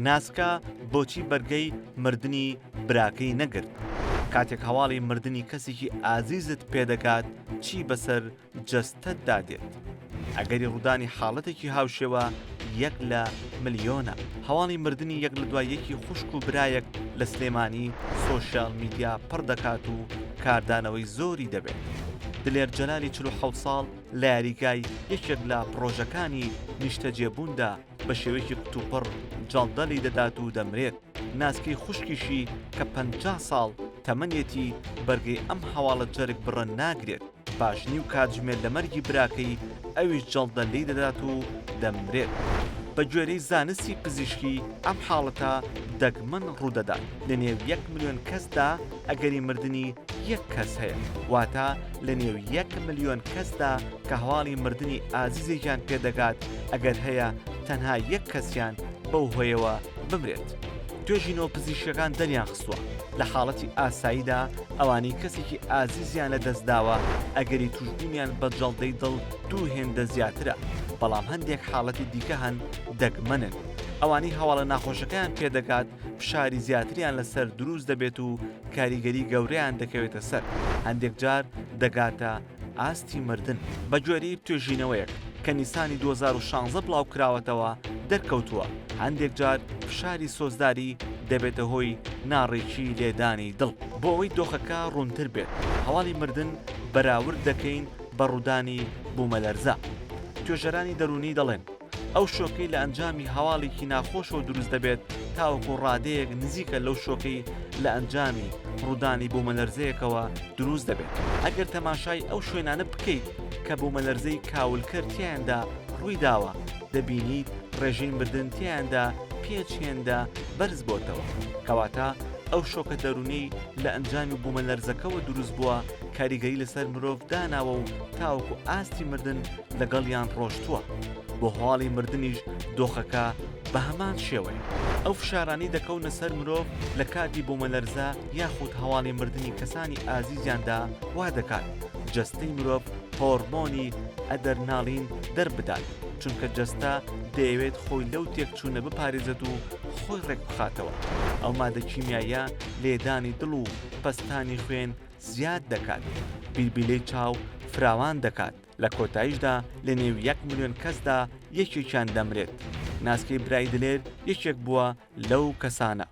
ناسکە بۆچی بەرگەی مردنی براکەی نەگرت؟ کاتێک هەواڵی مردنی کەسێکی ئازیزت پێدەگات چی بەسەر جەستەتدا دێت؟ ئەگەری ڕوودانی حاڵەتێکی هاوشێوە یەک لە ملیۆنە. هەواڵی مردنی یەک لە دوای یەکی خوشک و برایەک لە سلێمانی سۆشیال میدیا پڕ دەکات و کاردانەوەی زۆری دەبێت. دلێر جەلالی 47 ساڵ لە یاریگای یەکێک لە پڕۆژەکانی نیشتەجێبووندا بە شێوەیەکی کتوپڕ جەڵدە لی دەدات و دەمرێت، ناسکەی خوشکیشی کە 50 ساڵ تەمەنیەتی بەرگەی ئەم هەواڵە جەرگ بڕە ناگرێت، پاش نیو کاتژمێر لە مەرگی براکەی ئەویش جەڵدە لی دەدات و دەمرێت. بە گوێرەی زانستی پزیشکی ئەم حاڵەتە دەگمەن ڕوودەدات، لە نێو یەک ملیۆن کەسدا ئەگەری مردنی یەک کەس هەیە، واتە لە نێو یەک ملیۆن کەسدا کە هەواڵی مردنی ئازیزێکیان پێدەگات ئەگەر هەیە تەنها یەک کەسیان بەو هۆیەوە بمرێت. توێژینەوە پزیشکیەکان دەریانخستووە لە حاڵەتی ئاساییدا ئەوانەی کەسێکی ئازیزیان لەدەستداوە ئەگەری توشبوونیان بە جەڵدەی دڵ دوو هێندە زیاترە، بەڵام هەندێک حاڵەتی دیکە هەن دەگمەنن ئەوانەی هەواڵە ناخۆشەکەیان پێدەگات فشاری زیاتریان لەسەر دروست دەبێت و کاریگەری گەورەیان دەکەوێتە سەر، هەندێک جار دەگاتە ئاستی مردن. بەگوێرەی توێژینەوەیەک کە نیسانی 2016 بڵاوکراوەتەوە دەرکەوتووە هەندێک جار فشاری سۆزداری دەبێتە هۆی ناڕێکی لێدانی دڵ. بۆ ئەوەی دۆخەکە ڕوونتر بێت هەواڵی مردن بەراورد دەکەین بە ڕوودانی بوومەلەرزە. توێژەرانی دەروونی دەڵێن، ئەو شۆکەی لە ئەنجامی هەواڵێکی ناخۆشەوە دروست دەبێت تاوەکو ڕادەیەک نزیکە لەو شۆکەی لە ئەنجامی ڕوودانی بوومەلەرزەیەکەوە دروست دەبێت. ئەگەر تەماشای ئەو شوێنانە بکەیت کە بوومەلەرزەی کاولکەر تیایاندا ڕوویداوە، دەبینیت ڕێژەی مردن تیایاندا پێنج هێندە بەرز بۆتەوە. کەواتە ئەو شۆکە دەروونیەی لە ئەنجامی بوومەلەرزەکەوە دروست بووە کاریگەری لەسەر مرۆڤ داناوە و تاوەکو ئاستی مردن لەگەڵیان ڕۆشتووە، بۆ هەواڵی مردنیش دۆخەکە بە هەمان شێوەیە. ئەو فشارانەی دەکەونە سەر مرۆڤ لە کاتی بوومەلەرزە یاخود هەواڵی مردنی کەسانی ئازیزیاندا وا دەکات جەستەی مرۆڤ هۆرمۆنی ئەدەرناڵین دەربدات، چونکە جەستە دەیەوێت خۆی لەو تێکچوونە بپارێزێت و خۆی ڕێکبخاتەوە. ئەو مادە کیمیاییە لێدانی دڵ و پەستانی خوێن زیاد دەکات، بیلبیلەی چاو فراوان دەکات، لە کۆتاییشدا لە نێو یەک ملیۆن کەسدا یەکێکیان دەمرێت. ناسکەی برای دلێر یەکێک بووە لەو کەسانە.